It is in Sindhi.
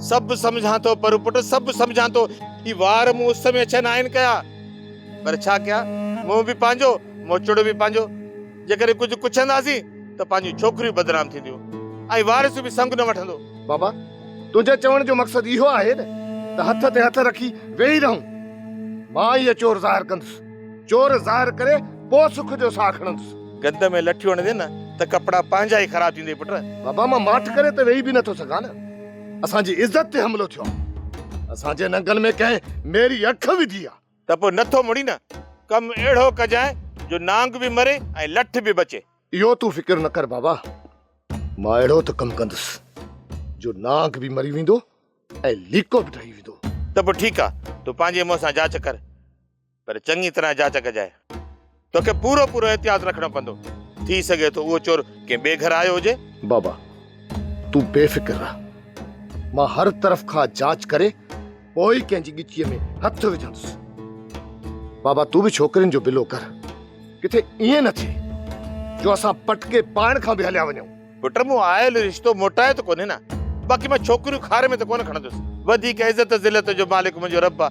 سڀ سمجهان ٿو پرو پٽ سڀ سمجهان ٿو. هي وار مون اس ۾ اڇا ناهن ڪيا. پر ڇا ڪيان منهن به پنهنجو موچڙو به پنهنجو. جيڪڏهن ڪجهه ڪڇنداسين ته پنهنجون ڇوڪريون بدنام ٿينديون ۽ وارث به سنگ نه وٺندو. بابا تنهنجي چوڻ جو مقصد اهو آهي نه ته هٿ تي هٿ رکي ويهي رهون. مان ئي چور ظاهر ڪندس. چور ظاهر ڪري پوء سک جو ساهه کڻندس. گند ۾ لٺيون هڻندين نه ته ڪپڙا پنهنجا ئي خراب ٿيندئي پٽ. بابا مان ماٺ ڪري ته ويهي به نٿو سگهان نه. اسان جي عزت تي حملو ٿيو آهي. اسان جي ننگن ۾ ڪنهن ميري اک وڌي آهي. ته پوء نٿو مڙين نه. ڪم اهڙو ڪجانء جو نانگ به مري ۽ لٺ به بچي. اهو تون فڪر نه ڪر بابا. مان اهڙو ته ڪم ڪندس جو نانگ به مري ويندو ۽ ليڪو به ڊهي ويندو. ته پوء ٺيڪ آ، تون پنهنجي منهن سان جاچ ڪر. پر چڱي طرح جاچ ڪجانء. توکي پورو پورو احتياط رکڻو پوندو. ٿي سگهي ٿو اهو چور ڪنهن ٻئي گهر آيو هجي. بابا، تون بي فڪر رهه. مان هر طرف کان جاچ ڪري پوء ئي ڪنهن جي ڳچيء ۾ هٿ وجهندس. بابا، تون به ڇوڪرين جو بلو ڪر. ڪٿي ائين نه ٿئي جو اسان پٽڪي پائڻ کان به هليا وڃون. پٽ، مون آيل رشتو موٽايو ته ڪونهي نه. باقي مان ڇوڪريون کاري ۾ ته ڪونه کڻندس. وڌيڪ عزت ذلت جو مالڪ منهنجو رب آ.